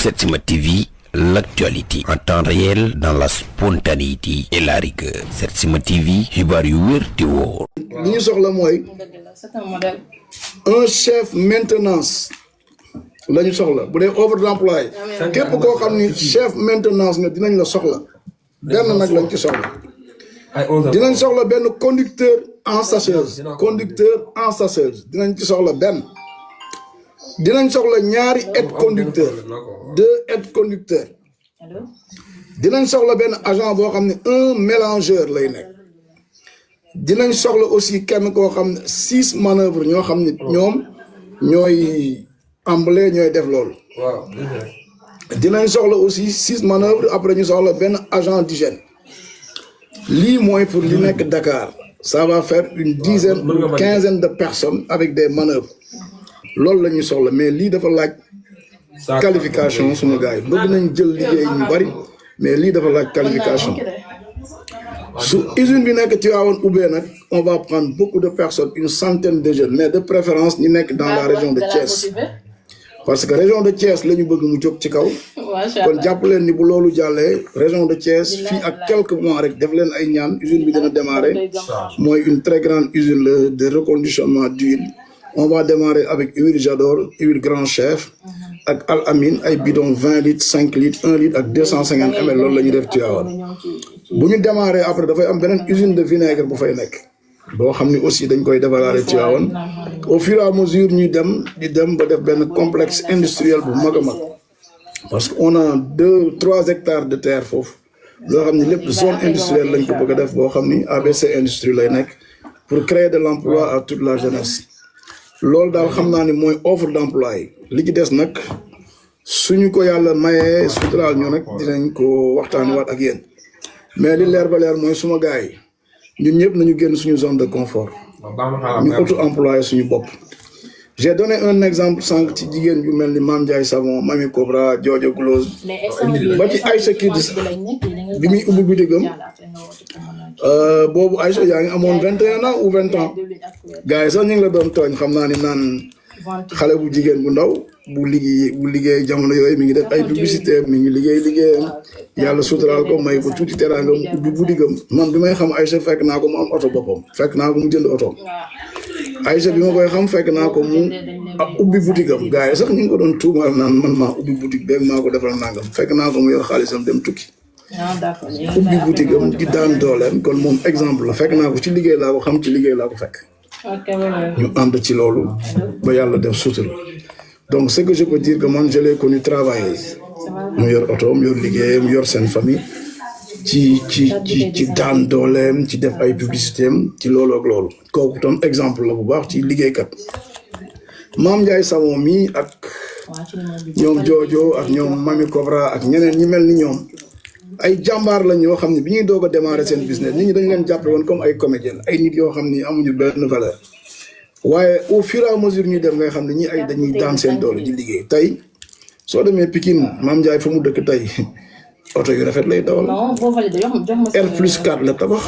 Setsima TV, l'actualité en temps réel dans la spontanéité et la rigueur. Setsima TV, xibaar yu wér te wóor. li ñu soxla mooy un chef maintenance la ñu soxla bu dee offre d'emploi képp koo xam ni chef maintenance nga dinañ la soxla benn nag lañ ci soxla dinañ soxla benn conducteur en sachet dinañ ci soxla benn dinañ soxla ñaari aide conducteur 2 aides conducteurs dinañ soxla benn agent boo xam ne un mélangeur lay nekk dinañ soxla aussi kenn koo xam ne 6 manœuvres ñoo xam ne ñoom ñooy emballé ñooy def loolu dinañ soxla aussi 6 manœuvres après ñu soxla benn agent d'hygiène lii mooy pour li nekk Dakar ça va faire une dizaine une quinzaine de personnes avec des manœuvres loolu la ñuy soxla mais lii dafa laaj qualification suñu gars yi bëgg nañ jël liggéey ñu bari mais lii dafa laaj qualification su usine bi nekk Tivaouane ubbee nag on va prendre beaucoup de personnes une centaine de jeunes mais de préférence ñu nekk dans la région de Thiès parce que région de Thiès la ñu bëgg mu jóg ci kaw kon jàpp leen ni bu loolu jàllee région de Thiès fii ak quelques mois rek def leen ay ñaan usine bi dina démarrer mooy une très grande usine de reconditionnement d'huile. On va démarrer avec huile Jador, huile Grand Chef, avec Al Amin, ay bidon 20 litres, 5 litres, 1 litre ak 250 ml loolu la ñuy def Tivaouane bu ñu démarrer après dafay am beneen usine de vinaigre bu fay nekk boo xam ni aussi dañ koy démarrer Tivaouane au fur et à mesure ñuy dem di dem ba def benn complexe industriel bu mag a mag parce que on a 2-3 hectares de terre foofu loo xam ni lépp zone industrielle lañ ko bëgg a def boo xam ni ABC industrie lay nekk pour créer de l'emploi à toute la jeunesse. loolu daal xam naa ni mooy offre d'emploi yi li ci des nag suñu ko yàlla mayee suturaal ñu nag dinañ ko waxtaani waat ak yéen mais li leer ba leer mooy suma gars yi ñun ñëpp nañu génn suñu zone de confort ñu auto-employé suñu bopp. J'ai donné un exemple sànq ci jigéen yu mel ni Mame Ndiaye Savon Mamy Cobra Jojo Glose ba ci Aïcha Kidis bi muy ubbi bitigam boobu Aïcha yaa ngi amoon 21 ans ou 20 ans gars yi sax ñu ngi la doon tooñ xam naa ni naan xale bu jigéen bu ndaw bu liggéey jamono yooyu mi ngi def ay publicité mi ngi liggéeyam yàlla suturaal ko may ko tuuti teraangam ubbi butigam man bi may xam Aïcha fekk naa ko mu am oto boppam fekk naa ko mu jënd oto Aïcha bi ma koy xam fekk naa ko mu ubbi butigam gars yi sax ñu ngi ko doon tuumaal naan man maa ubbi boutique beeg maa ko defal nangam fekk naa ko mu yor xaalisam dem tukki ubbi boutique am di daan dooleem kon moom exemple la fekk naa ko ci liggéey laa ko xam ci liggéey laa ko fekk ñu ànd ci loolu ba yàlla def sutura donc ce que je peux dire que man je l'ai connu travailler mu yor otoom yor liggéeyam yor seen famille ci daan dooleem ci def ay publicité am ci loolu ak loolu kooku tam exemple la bu baax ci liggéeykat Mame Ndiaye Savon mi ak ñoom Jojo ak ñoom Mamy Cobra ak ñeneen ñi mel ni ñoom ay jàmbaar lañ yoo xam ne bi ñuy doog a démarrer seen business nit ñi dañ leen jàppe woon comme ay comédien ay nit yoo xam ni amuñu benn valeur waaye au fur et à mesure ñuy dem ngay xam ne ñi ay dañuy daan seen doole di liggéey tey soo demee Pikine Mame Ndiaye fa mu dëkk tey oto yu rafet lay dawal R+4 la tabax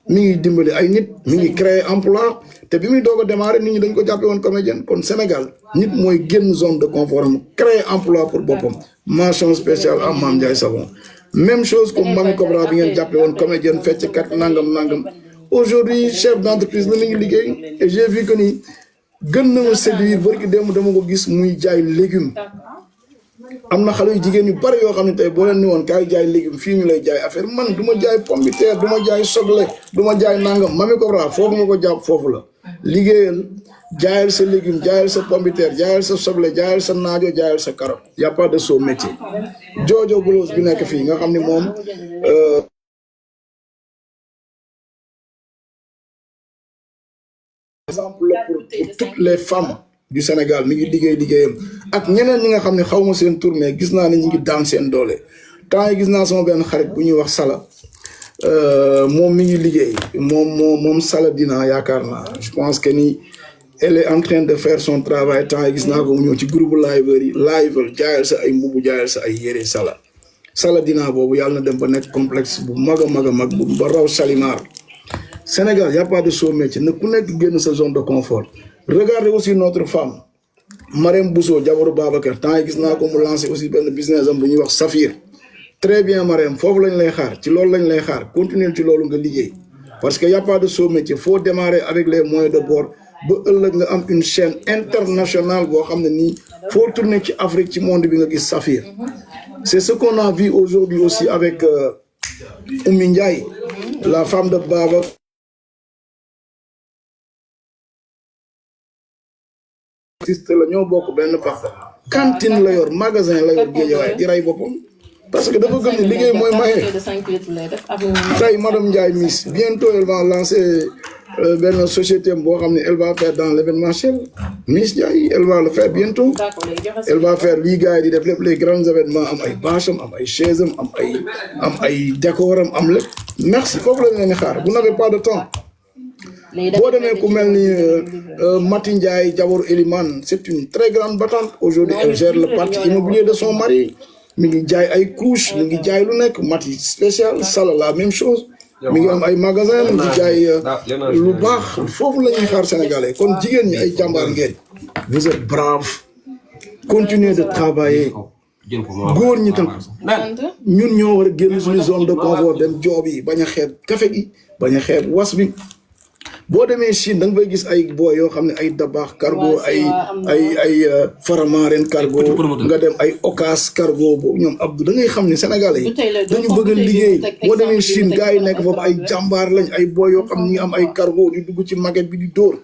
mi ngi dimbali ay nit mi ngi créer emploi te bi muy doog a démarrer nit ñi dañ ko jàppe woon comédien kon Sénégal nit mooy génn zone de confort am créer emploi pour boppam mention spéciale à Mame Ndiaye Savon même chose comme Mamy Cobra bi ngeen jàppe woon comédien fecckat nangam aujourd'hui chef d'entreprise la mi ngi liggéey et j'ai vu que ni gën na ma séduire barki démb dama ko gis muy jaay légumes am na xale yu jigéen yu bari yoo xam ne tey boo leen ni woon kaay jaay légumes fii ñu lay jaay affaire man du ma jaay pomme de terre du ma jaay soble du ma jaay nangam Mamy Cobra foofu nga ko jàpp foofu la liggéeyal jaayal sa légume jaayal sa pomme de terre jaayal sa soble jaayal sa naajo jaayal sa carotte y a pas de sot métier Jojo Glose bi nekk fii nga xam ne moom exemple la pour toutes les femmes du Sénégal mi ngi liggéeyam ak ñeneen ñi nga xam ne xaw ma seen tour mais gis naa ne ñu ngi daan seen doole temps yi gis naa sama benn xarit bu ñuy wax Sala moom mi ngi liggéey moom Sala dina yaakaar naa je pense que ni elle est en train de faire son travail temps yi gis naa ko mu ñëw ci groupe live jaayal sa ay mbubu jaayal sa ay yére Sala dina boobu yàlla na dem ba nekk complexe bu mag a mag bu ba raw Salimar Sénégal y a pas de sot métier na ku nekk génn sa zone de confort regardez aussi notre femme Marème Bousso jabaru Babacar temps yi gis naa ko mu lancé aussi benn business am bu ñuy wax Saphir très bien Marème foofu lañ lay xaar ci loolu lañ lay xaar continuer ci loolu nga liggéey parce que y a pas de sot métier faut démarrer avec les moyens de bord ba ëllëg nga am une chaîne internationale boo xam ne nii faut tourner ci Afrique ci monde bi nga gis Saphir c'est ce qu'on a vu aujourd'hui aussi avec Oumy Ndiaye la femme de Baba artiste la ñoo bokk benn pax cantine la yor magasin la yor Guédiawaye di rey boppam parce que dafa gëm ne liggéey mooy maye tey madame Ndiaye Miss bientôt elle va lancer benn société boo xam ne elle va faire dans l'événementiel Miss Ndiaye elle va le faire bientôt elle va faire lii gars yi di def lépp les grands événements am ay bâche am ay chaise am ay décor am lépp merci foofu lañ leen di xaar vous n'avez pas de temps boo demee ku mel ni Mati Ndiaye jabaru Elimane c'est une très grande battante aujourd'hui elle gère le parti immobilier de son mari mi ngi jaay ay couches mi ngi jaay lu nekk Mati spécial Sala la même chose mi ngi am ay magasin mi ngi jaay lu baax foofu la ñuy xaar sénégalais kon jigéen ñi ay jàmbaar ngeen vous êtes braves continuez de travailler góor ñi tam ñun ñoo war a génn suñu zone de confort dem joob yi bañ a xeeb café gi bañ a xeeb was bi boo demee Chine da nga fay gis ay boo yoo xam ne ay dabaax cargo ay faramaren cargo nga dem ay okas cargo boobu ñoom Abdou da ngay xam ne sénégalais yi dañu bëgg a liggéey boo demee Chine gars yi nekk foofu ay jàmbaar lañ ay boo yoo xam ne ñi am ay cargo di dugg ci maquette bi di dóor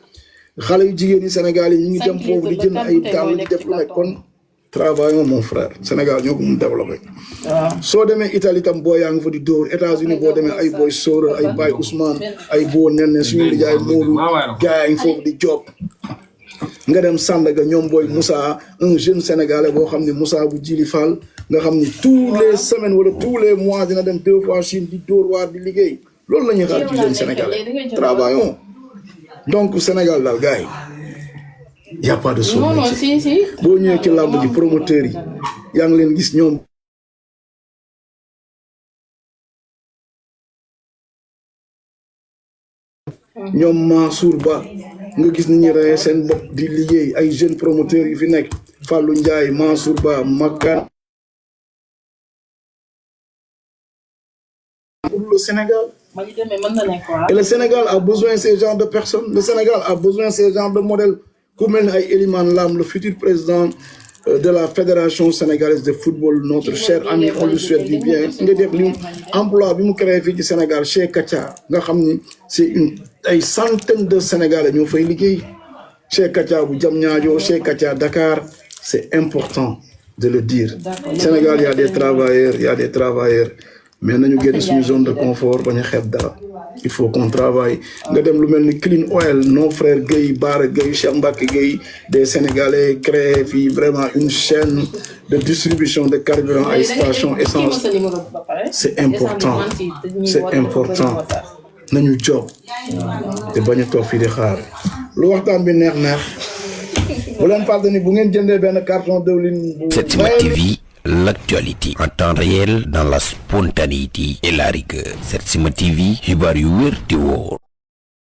xale yu jigéen yi sénégalais yi ñu ngi dem foofu di jënd ay dàll di def lu nekk kon travaillons mon frère Sénégal ñoo ko mun développé soo demee Italie tam boo yaa ngi fa di dóor États-Unis boo demee ay boy Sora ay Baye Ousmane ay boo nen suñu lijaay Moodu gars yaa ngi foofu di job nga dem Sandaga ñoom booy Moussa un jeune sénégalais boo xam ne Moussa bu Jili Fall nga xam ni tous les semaines wala tous les mois dina dem 2 fois Chine di dóor waar di liggéey loolu la ñuy xaar ci jeune sénégalais travaillons donc Sénégal daal gars yi y a pas de sot métier boo ñëwee ci làmb ji promoteurs yi yaa ngi leen gis ñoom Mansour Ba nga gis ni ñuy reyee seen bopp di liggéey ay jeunes promoteurs yu fi nekk Fallou Ndiaye Mansour Ba Makka pour le Sénégal et le Sénégal a besoin de ces genres de personnes le Sénégal a besoin de ces genres de modèles ku mel ni ay Elimane Lam le futur président de la fédération sénégalaise de football notre cher ami on lui souhaite du bien nga def li emploi bi mu créé fii ci Sénégal chez Katia nga xam ni c'est ay centaines de Sénégalais ñoo fay liggéey chez Katia bu Diamniadio chez Katia Dakar c'est important de le dire Sénégal y a des travailleurs mais nañu génn suñu zone de confort bañ a xeeb dara il faut qu'on travaille nga dem lu mel ni Clean Oil nos frères Guèye Bara Guèye Cheikh Mbacké Guèye des Sénégalais créé fii vraiment une chaîne de distribution de carburant ay station essence c'est important nañu job te bañ a toog fii di xaar lu waxtaan bi neex bu leen fàtte ni bu ngeen jëndee benn carton diwlin bu Setsima TV, l'actualité en temps réel dans la spontanéité et la rigueur. Setsima TV, xibaar yu wér te wóor.